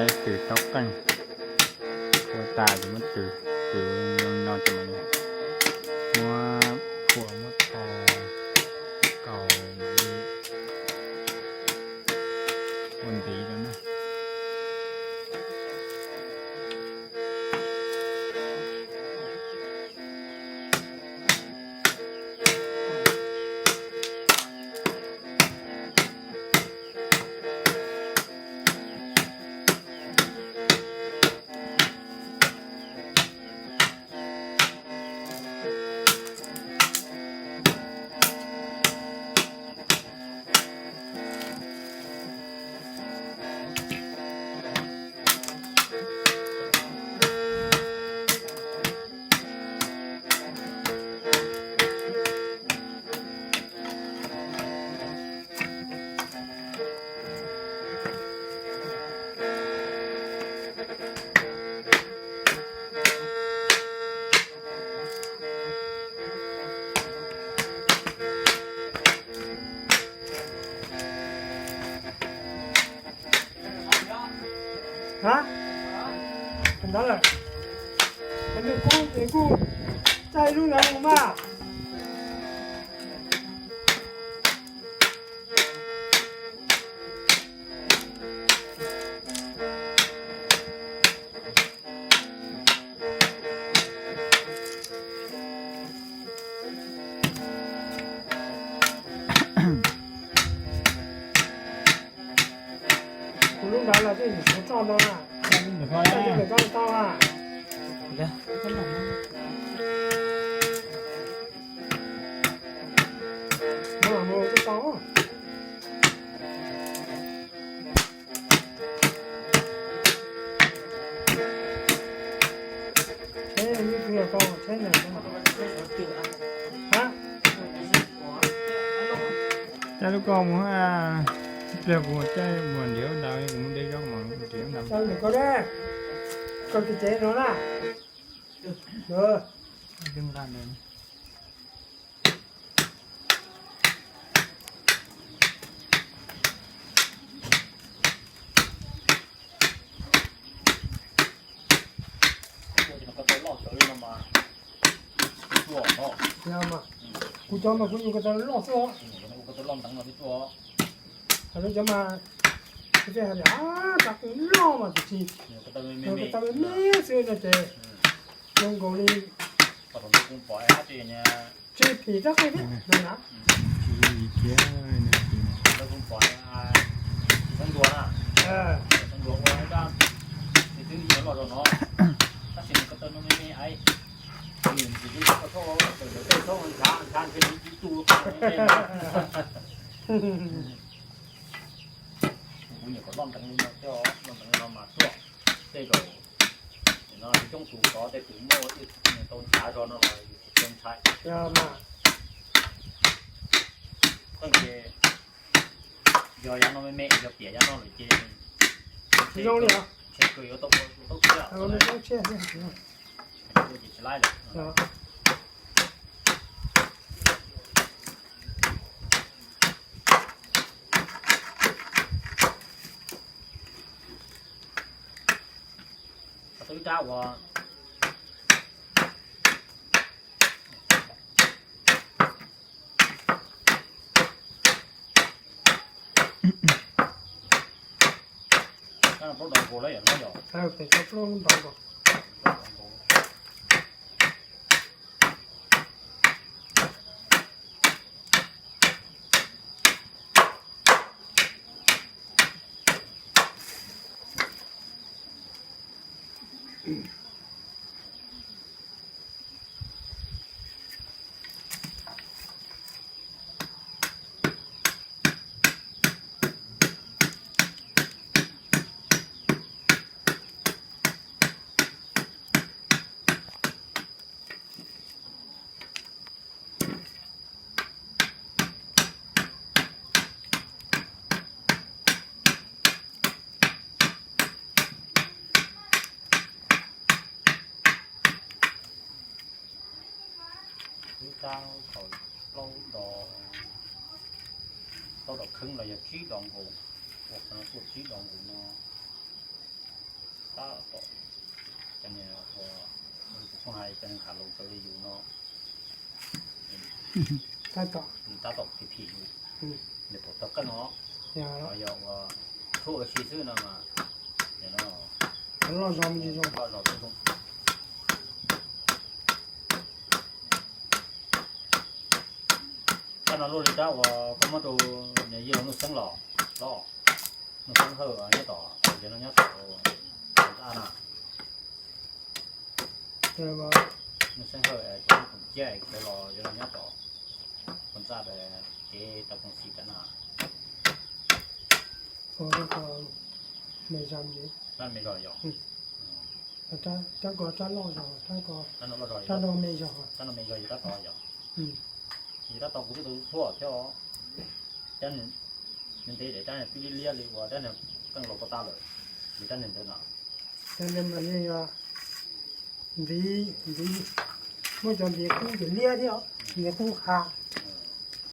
Tws tau qeej, ua tas ces muab tws, tws no ces muab phua muab tho kaus ua ntiv rau na. Hab, ntawd lawm, nws kuj, nws kuj txaij lub ntawd mus mas. Kuv lub ntawd los tej yim kuv tso ntau na. Tso li tau a. Mus mus twb tau. Tsheb ib pliag tau tsheb na. Hab, caij lub koj mus, ib pliag kuv caij mus nrhiav ntawd, kuv mus de zaub mas nrhiav ntawd. Koj de, koj tus cev no na. Kuv cov mas kuv nyuam ko taw loj xwb os. Lawv cov mas, kuv thiaj hais tias, a, rab qus loj mas tiam sis ko taw me me xwb no ces zoo nkaus li tsis phim rab qus thiab no na. Tab sis ko taw no me me, kuv nyuam qhuav loj nteev li no thiab, loj nteev li no mas tuaj tej zaum no coob tus tod tej tus muaj tau ntshav zog no los yus tsis tau ntshai. Pheej ces yog yav no me me, yog piam yav no lawm ces zoo li os, ntshe kawg yuav tau ua tau tshiab, ces tsis laib lawm. Twb rab uas plaub dos nkaus lawm yom, no yom. Twb rab khaum plaub dos, plaub dos kheeb los yog tsib dos nkaus, ua qhov no tuaj tsib dos nkaus no. Cov niag ua, kuv hais cov niag khav loos cov li yus no, tab tom phim phim yus, nws pom tau koj no, yog ua tshuaj ua si xwb no mas, loj zog me ntsis zoo, loj zog xwb zoo. Koj no luaj li rab uas koj muab rau niag yawg Nuj Xeeb los, los Nuj Xeeb Hawj nyob tom, yawg no nyob tom Pov Ntxaj na. Nuj Xeeb Hawj cov koom ciab es los yawg no nyob tom Pov Ntxaj kev tau koom xis tam na. Rab me zog yog, rab ko rab loj zog, rab no me zog, rab no me zog yog rab tod yog, yog rab tod kuv twb tau tshuaj thiab. Rab nws ntev es rab nws twb liab liab li uas rab nws qeej los pov tag lawm, yog rab nws ntawd no. Rab no mas yeej yog ntxiv, ntxiv, muab cov ntxiv qub ces liab thiab, ntxiv qub qha.